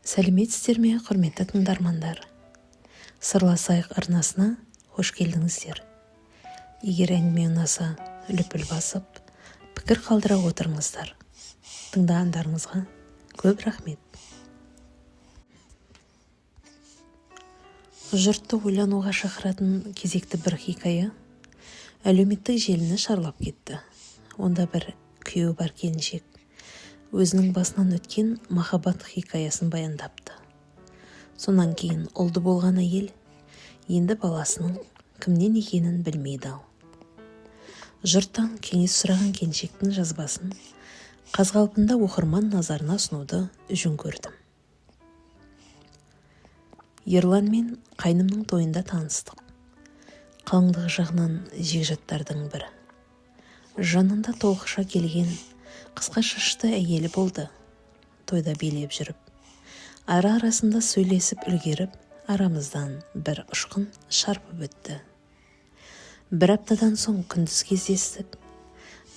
Сәлеметсіздер ме, құрметті тыңдармандар! Сырласайық арнасына қош келдіңіздер. Егер әңгіме ұнаса, лүпіл басып, пікір қалдыра отырыңыздар. Тыңдағандарыңызға көп рахмет. Жұртты ойлануға шақыратын кезекті бір хикая әлеуметтік желіні шарлап кетті. Онда бір күйеуі бар келіншек өзінің басынан өткен махаббат хикаясын баяндапты. Сонан кейін ұлды болған әйел енді баласының кімнен екенін білмей дал. Жұрттан кеңес сұраған келіншектің жазбасын қаз-қалпында оқырман назарына ұсынуды жөн көрдім. Ерланмен қайнымның тойында таныстық. Қалыңдығы жағынан жекжаттардың бірі. Жанында толықша келген қысқа шашты әйелі болды. Тойда билеп жүріп, ара-арасында сөйлесіп үлгеріп, арамыздан бір ұшқын шарпып өтті. Бір аптадан соң күндіз кездестік.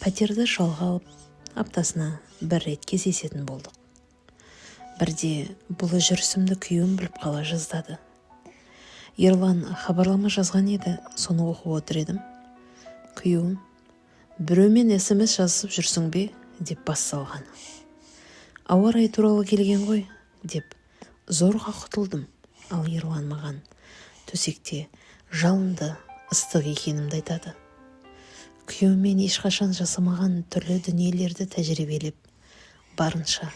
Пәтерді жалға алып, аптасына бір рет кездесетін болдық. Бірде бұл жүрісімді күйеуім біліп қала жаздады. Ерлан хабарлама жазған еді, соны оқып отыр едім. Күйеуім: «Біреумен СМС жазысып жүрсің бе?» деп бас салған. «Ауа райы туралы келген ғой», деп зорға құтылдым. Ал Ерлан маған төсекте жалынды, ыстық екенімді айтады. Күйеуіммен ешқашан жасамаған түрлі дүниелерді тәжірибелеп, барынша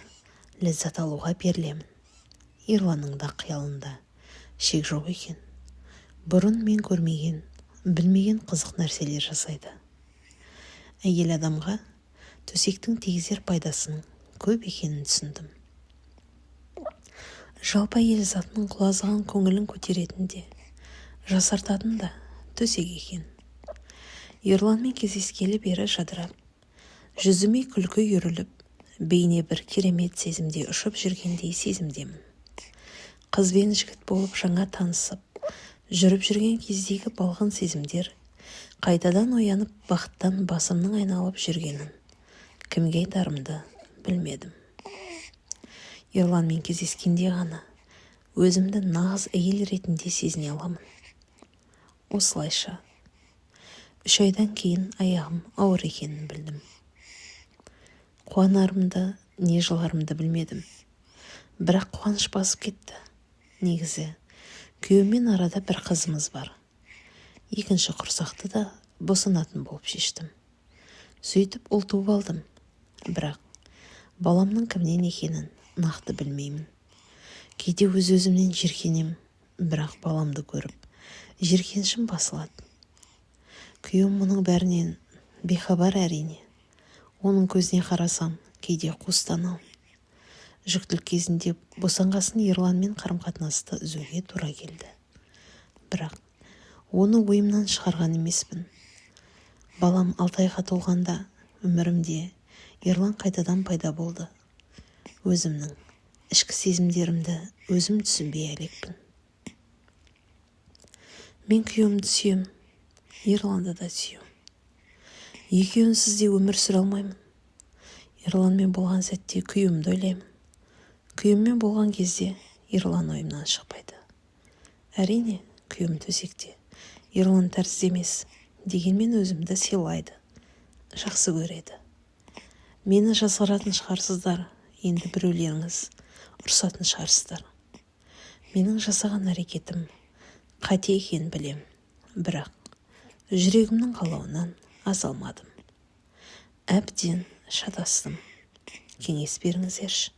ләззат алуға берілемін. Ерланның да қиялында шек жоқ екен. Бұрын мен көрмеген, білмеген қызық нәрселер жасайды. Әйел адамға төсектің тигізер пайдасының көп екенін түсіндім. Жалпы әйел затының құлазыған көңілін көтеретін де, жасартатын да төсек екен. Ерланмен кездескелі бері жадырап, жүзіме күлкі үйіріліп, бейне бір керемет сезімде ұшып жүргендей сезімдемін. Қыз бен жігіт болып жаңа танысып, жүріп жүрген кездегі балғын сезімдер қайтадан оянып, бақыттан басымның айналып жүргенін кімге айтарымды білмедім. Ерланмен кездескенде ғана өзімді нағыз әйел ретінде сезіне аламын. Осылайша 3 айдан кейін аяғым ауыр екенін білдім. Қуанарымды, не жыларымды білмедім. Бірақ қуаныш басып кетті. Негізі, күйеуіммен арада бір қызымыз бар. Екінші құрсақты да босанатын болып шештім. Сөйтіп ұл туып алдым. Бірақ баламның кімнен екенін нақты білмеймін. Кейде өз-өзімнен жиіркенем, бірақ баламды көріп, жиіркенішім басылады. Күйеуім мұның бәрінен бейхабар әрине. Оның көзіне қарасам, кейде қуыстанамын. Жүктілік кезінде босанғасын Ерланмен қарым-қатынасты үзуге тура келді. Бірақ оны ойымнан шығарған емеспін. Балам 6 айға толғанда өмірімде Ерлан қайтадан пайда болды. Өзімнің ішкі сезімдерімді өзім түсінбей әлекпін. Мен күйеуімді сүйемін, Ерланды да сүйемін. Екеуінсіз де өмір сүре алмаймын. Ерланмен болған сәтте күйеуімді ойлаймын. Күйеуіммен болған кезде Ерлан ойымнан шықпайды. Әрине, күйеуім төсекте Ерлан тәрізді емес, дегенмен өзімді сыйлайды, жақсы көреді. Мені жазғыратын шығарсыздар, енді біреулеріңіз ұрсатын шығарсыздар. Менің жасаған әрекетім қате екенін білем, бірақ жүрегімнің қалауынан аса алмадым. Әбден шатастым. Кеңес беріңіздерші.